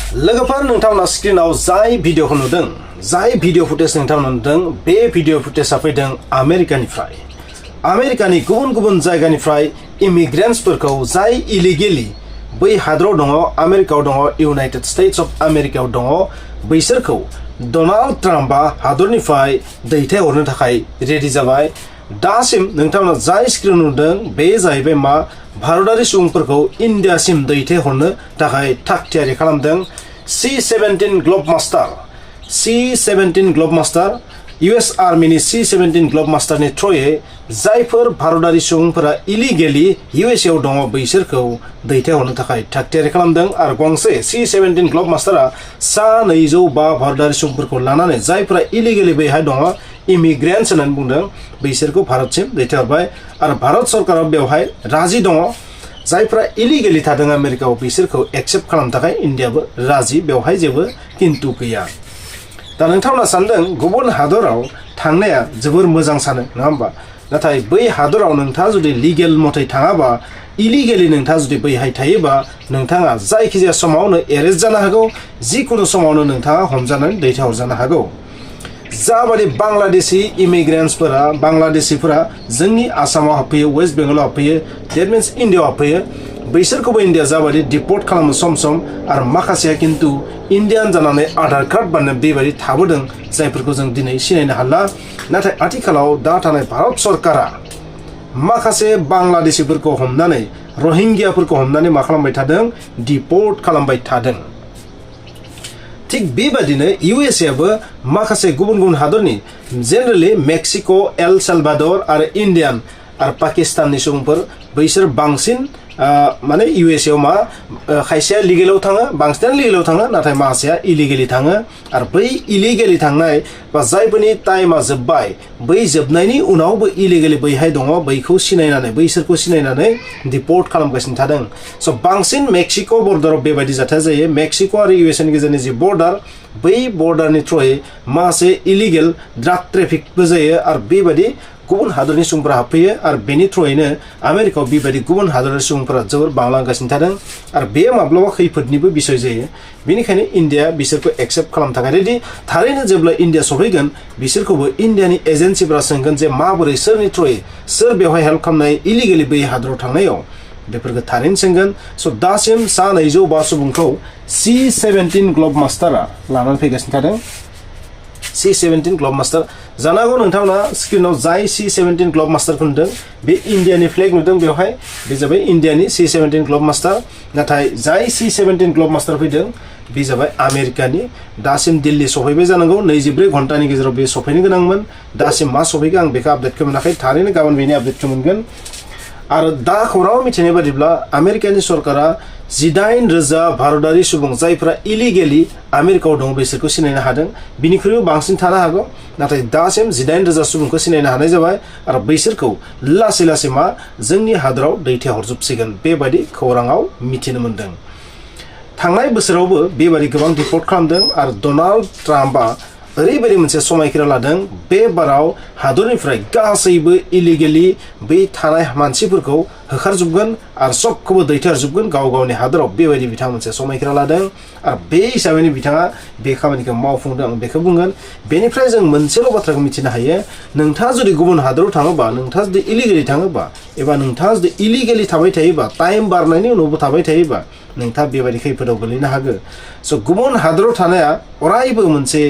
लोगोफोर नोंथांमोना स्क्रिनाव जाय भिडिअखौ नुदों जाय भिडिअ फुटेज नोंथांमोना नुदों बे भिडिअ फुटेजआ फैदों आमेरिकानि गुबुन गुबुन जायगानिफ्राय इमिग्रेन्ट्सफोरखौ जाय इलिगेलि बै हादराव दङ आमेरिकायाव दङ इउनाइटेड स्टेट्स अफ आमेरिकायाव दङ बैसोरखौ डनाल्ड ट्राम्पआ हादरनिफ्राय दैथायहरनो थाखाय रेडि जाबाय। दासिम नोंथांमोना जाय स्क्रिन नुदों बे जाहैबाय मा भारतारि सुबुंफोरखौ इन्डियासिम दैथायहरनो थाखाय थाग थियारि खालामदों। C-17 ग्ल'ब मास्टार US आर्मिनि C-17 ग्ल'ब मास्टारनि थ्रुयै जायफोर भारतारि सुबुंफोरा इलिगेलि USA आव दङ बैसोरखौ दैथायहरनो थाखाय थाग थियारि खालामदों आरो गंसे C-17 ग्ल'ब मास्टारा सा 205 भारतारि सुबुंफोरखौ लानानै जायफोरा इलिगेलि बैहाय दङ इमिग्रेन्ट्स होननानै बुंदों बैसोरखौ भारतसिम दैथायहरबाय आरो भारत सरकारा बेवहाय राजि दङ। जायफोरा इलिगेलि थादों आमेरिकायाव बिसोरखौ एक्सेप्ट खालामनो थाखाय इन्डियाबो राजि, बेवहाय जेबो किन्तु गैया। दा नोंथांमोना सानदों गुबुन हादराव थांनाया जोबोर मोजां सानो नङा होमबा, नाथाय बै हादराव नोंथाङा जुदि लिगेल मथै थाङाबा इलिगेलि नोंथाङा जुदि बैहाय थायोबा नोंथाङा जायखिजाया समावनो एरेस्ट जानो हागौ, जिखुनु समावनो नोंथाङा हमजानानै दैथायहरजानो हागौ। जाबादि बांलादेशी इमिग्रेन्ट्सफोरा बांलादेशीफोरा जोंनि आसामाव हाबफैयो, वेस्ट बेंगलाव हाबफैयो, डेट मिन्स इन्डियायाव हाबफैयो, बैसोरखौबो इन्डिया जाबादि डिपर्ट खालामो सम सम आरो माखासेया किन्तु इन्डियान जानानै आधार कार्ड बानायनानै बेबायदि थाबोदों जायफोरखौ जों दिनै सिनायनो हाला। नाथाय आथिखालाव दा थानाय भारत सरकारा माखासे बांलादेशीफोरखौ हमनानै रहिंगियाफोरखौ हमनानै मा खालामबाय थादों, डिपर्ट खालामबाय थादों। थिग बेबादिनो USAआबो माखासे गुबुन गुबुन हादरनि जेनेरेलि मेक्सिक', एल साल्भाडर आरो इन्डियान आरो पाकिस्ताननि सुबुंफोर बैसोर बांसिन माने USAआव मा खायसेया लिगेलाव थाङो, बांसिनानो लिगेलाव थाङो, नाथाय माखासेया इलिगेलि थाङो आरो बै इलिगेलि थांनाय बा जायफोरनि टाइमा जोब्बाय बै जोबनायनि उनावबो इलिगेलि बैहाय दङ बैखौ सिनायनानै बैसोरखौ सिनायनानै डिपर्ट खालामगासिनो थादों। स' बांसिन मेक्सिक' बर्डाराव बेबायदि जाथाया जायो। मेक्सिक' आरो USAनि गेजेरनि जि बर्डार बै बर्डारनि थ्रुयै माखासे इलिगेल ड्राग ट्रेफिकबो जायो आरो बेबायदि गुबुन हादरनि सुबुंफोरा हाबफैयो आरो बेनि थ्रुयैनो आमेरिकायाव बेबायदि गुबुन हादरनि सुबुंफोरा जोबोर बांलांगासिनो थादों आरो बे माब्लाबा खैफोदनिबो बिसय जायो। बेनिखायनो इन्डिया बिसोरखौ एक्सेप्ट खालामनो थाखाय रेडि। थारैनो जेब्ला इन्डिया सफैगोन बिसोरखौबो इन्डियानि एजेन्सिफोरा सोंगोन जे माबोरै सोरनि थ्रुयै सोर बेवहाय हेल्प खालामनाय इलिगेलि बै हादराव थांनायाव बेफोरखौ थारैनो सोंगोन। स' दासिम सा 205 सुबुंखौ C-17 ग्ल'ब मास्टारा लानानै फैगासिनो थादों। C-17 ग्ल'ब मास्टार जानो हागौ नोंथांमोना स्क्रिनाव जाय C-17 ग्ल'ब मास्टारखौ नुदों बे इन्डियानि फ्लेग नुदों, बेवहाय बे जाबाय इन्डियानि C-17 ग्ल'ब मास्टार। नाथाय जाय C-17 ग्ल'ब मास्टार फैदों बे जाबाय आमेरिकानि। दासिम दिल्ली सफैबाय जानांगौ, 24 घन्टानि गेजेराव बे सफैनो गोनांमोन। दासिम मा सफैगोन आं बेखौ आपडेटखौ मोनाखै, थारैनो गाबोन बेनि आपडेटखौ मोनगोन। आरो दा खौराङाव मिथिनाय बादिब्ला आमेरिकानि सरकारा 18,000 भारतारि सुबुं जायफोरा इलिगेलि आमेरिकायाव दं बिसोरखौ सिनायनो हादों। बिनिख्रुइबो बांसिन थानो हागौ, नाथाय दासिम 18,000 सुबुंखौ सिनायनो हानाय जाबाय आरो बैसोरखौ लासै लासै मा जोंनि हादराव दैथायहरजोबसिगोन बेबायदि खौराङाव मिथिनो मोन्दों। थांनाय बोसोरावबो बेबायदि गोबां डिपर्ट खालामदों आरो डनाल्ड ट्राम्पआ ओरैबायदि मोनसे समायखिरा लादों बे बाराव हादरनिफ्राय गासैबो इलिगेलि बै थानाय मानसिफोरखौ होखारजोबगोन आरो सबखौबो दैथायहरजोबगोन गाव गावनि हादराव, बेबायदि बिथाङा मोनसे समायखिरा लादों आरो बे हिसाबैनो बिथाङा बे खामानिखौ मावफुंदों आं बेखौ बुंगोन। बेनिफ्राय जों मोनसेल' बाथ्राखौ मिथिनो हायो, नोंथाङा जुदि गुबुन हादराव थाङोबा, नोंथाङा जुदि इलिगेलि थाङोबा एबा नोंथाङा जुदि इलिगेलि थाबाय थायोबा, टाइम बारनायनि उनावबो थाबाय थायोबा नोंथाङा बेबायदि खैफोदाव गोलैनो हागौ। स' गुबुन हादराव थानाया अरायबो मोनसे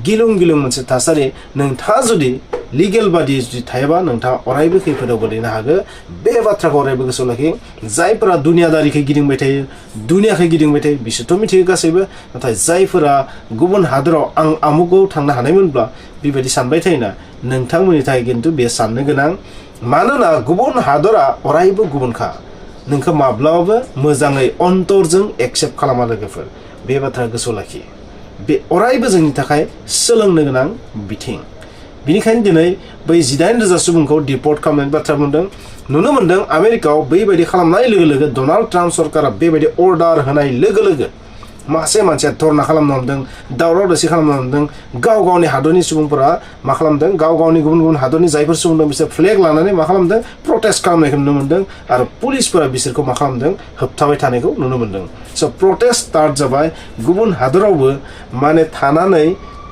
गिलुं गिलुं मोनसे थासारि। नोंथाङा जुदि लिगेल बादि जुदि थायोबा नोंथाङा अरायबो खैफोदाव गोलैनो हागौ। बे बाथ्राखौ अरायबो गोसोआव लाखि। जायफोरा दुनियादारिखै गिदिंबाय थायो, दुनियाखै गिदिंबाय थायो बिसोरथ' मिथियो गासैबो, नाथाय जायफोरा गुबुन हादराव आं आमुगाव थांनो हानायमोनब्ला बेबायदि सानबाय थायोना, नोंथांमोननि थाखाय खिन्थु बे साननो गोनां। मानोना गुबुन हादरा अरायबो गुबुनखा, नोंखौ माब्लाबाबो मोजाङै अन्तरजों एक्सेप्ट खालामा लोगोफोर, बे बाथ्रा गोसोआव लाखि। बे अरायबो जोंनि थाखाय सोलोंनो गोनां बिथिं। बिनिखायनो दिनै बै 18,000 सुबुंखौ डिपर्ट खालामनायनि बाथ्रा बुंदों। नुनो मोन्दों आमेरिकायाव बेबायदि खालामनाय लोगो लोगो डनाल्ड ट्राम्प सरकारा बेबायदि अर्डार होनाय लोगो लोगो मासे मानसिया धरना खालामनो हमदों दावराव दावसि खालामनो हमदों गाव गावनि हादरनि सुबुंफोरा मा खालामदों गाव गावनि गुबुन गुबुन हादरनि जायफोर सुबुं दं बिसोर फ्लेग लानानै मा खालामदों प्रटेस्ट खालामनायखौ नुनो मोन्दों आरो पुलिसफोरा बिसोरखौ मा खालामदों होबथाबाय थानायखौ नुनो मोन्दों स' प्रटेस्ट स्टार्ट जाबाय गुबुन हादरावबो माने थानानै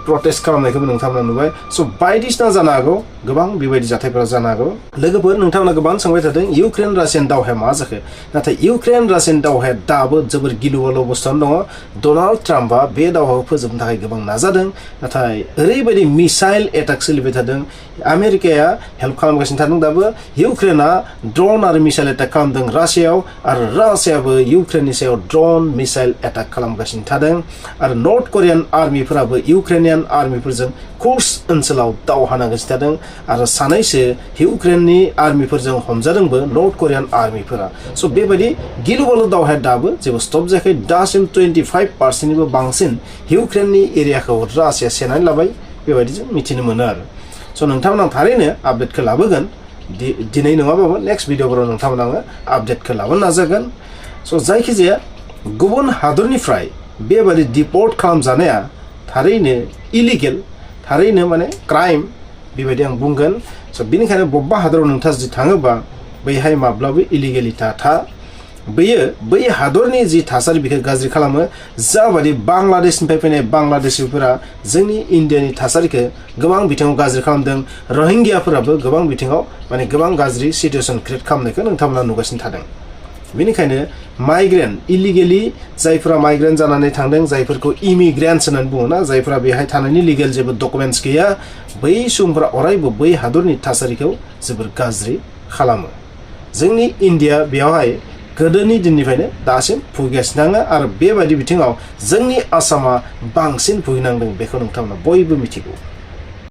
प्रटेस्ट खालामनायखौबो नोंथांमोना नुबाय स' बायदिसिना जानो हागौ गोबां बेबायदि जाथायफोरा जानो हागौ लोगोफोर नोंथांमोना गोबां सोंबाय थादों इउक्रेन रासियान दावहाया मा जाखो नाथाय इउक्रेन रासियान दावहाया दाबो जोबोर गिलु बालु अबस्थायावनो दङ डनाल्ड ट्राम्पआ बे दावहाखौ फोजोबनो थाखाय गोबां नाजादों नाथाय ओरैबायदि मिसाइल एटाक सोलिबाय थादों आमेरिकाया हेल्प खालामगासिनो थादों दाबो इउक्रेना ड्रन आरो मिसाइल एटाक खालामदों रासियायाव आरो रासियाबो इउक्रेननि सायाव ड्रन मिसाइल एटाक खालामगासिनो थादों आरो नर्थ करियान आर्मिफोराबो इउक्रेनियान आर्मिफोरजों कुर्स ओनसोलाव दावहा नांगासिनो थादों आरो सानैसो इउक्रेननि आर्मिफोरजों हमजादोंबो नर्थ करियान आर्मिफोरा स' बेबायदि गिलु बालु दावहाया दाबो जेबो स्टप जायाखै दासिम 25%निबो बांसिन इउक्रेननि एरियाखौ रासिया सेनानै लाबाय बेबायदि जों मिथिनो मोनो आरो स' नोंथांमोना थारैनो आपडेटखौ लाबोगोन दिनै नङाबाबो नेक्स्ट भिडिअफोराव नोंथांमोना आङो आपडेटखौ लाबोनो नाजागोन स' जायखिजाया गुबुन हादरनिफ्राय बेबायदि डिपर्ट खालामजानाया थारैनो इलिगेल थारैनो माने क्राइम बेबायदि आं बुंगोन स' बेनिखायनो बबेबा हादराव नोंथाङा जुदि थाङोबा बैहाय माब्लाबो इलिगेलिटा था बेयो बै हादरनि जि थासारि बेखौ गाज्रि खालामो जाबायदि बांलादेशनिफ्राय फैनाय बांलादेशिफोरा जोंनि इन्डियानि थासारिखौ गोबां बिथिङाव गाज्रि खालामदों रहिंगियाफोराबो गोबां बिथिङाव माने गोबां गाज्रि सिटुएसन क्रिएट खालामनायखौ नोंथांमोना नुगासिनो थादों बेनिखायनो माइग्रेन्ट इलिगेलि जायफोरा माइग्रेन्ट जानानै थांदों जायफोरखौ इमिग्रेन्ट्स होननानै बुङोना जायफोरा बेहाय थानायनि लिगेल जेबो डकुमेन्टस गैया बै सुबुंफोरा अरायबो बै हादरनि थासारिखौ जोबोर गाज्रि खालामो जोंनि इन्डिया बेयावहाय गोदोनि दिननिफ्रायनो दासिम भुगिगासिनो दङ आरो बेबायदि बिथिङाव जोंनि आसामा बांसिन भुगिनांदों बेखौ नोंथांमोना बयबो मिथिगौ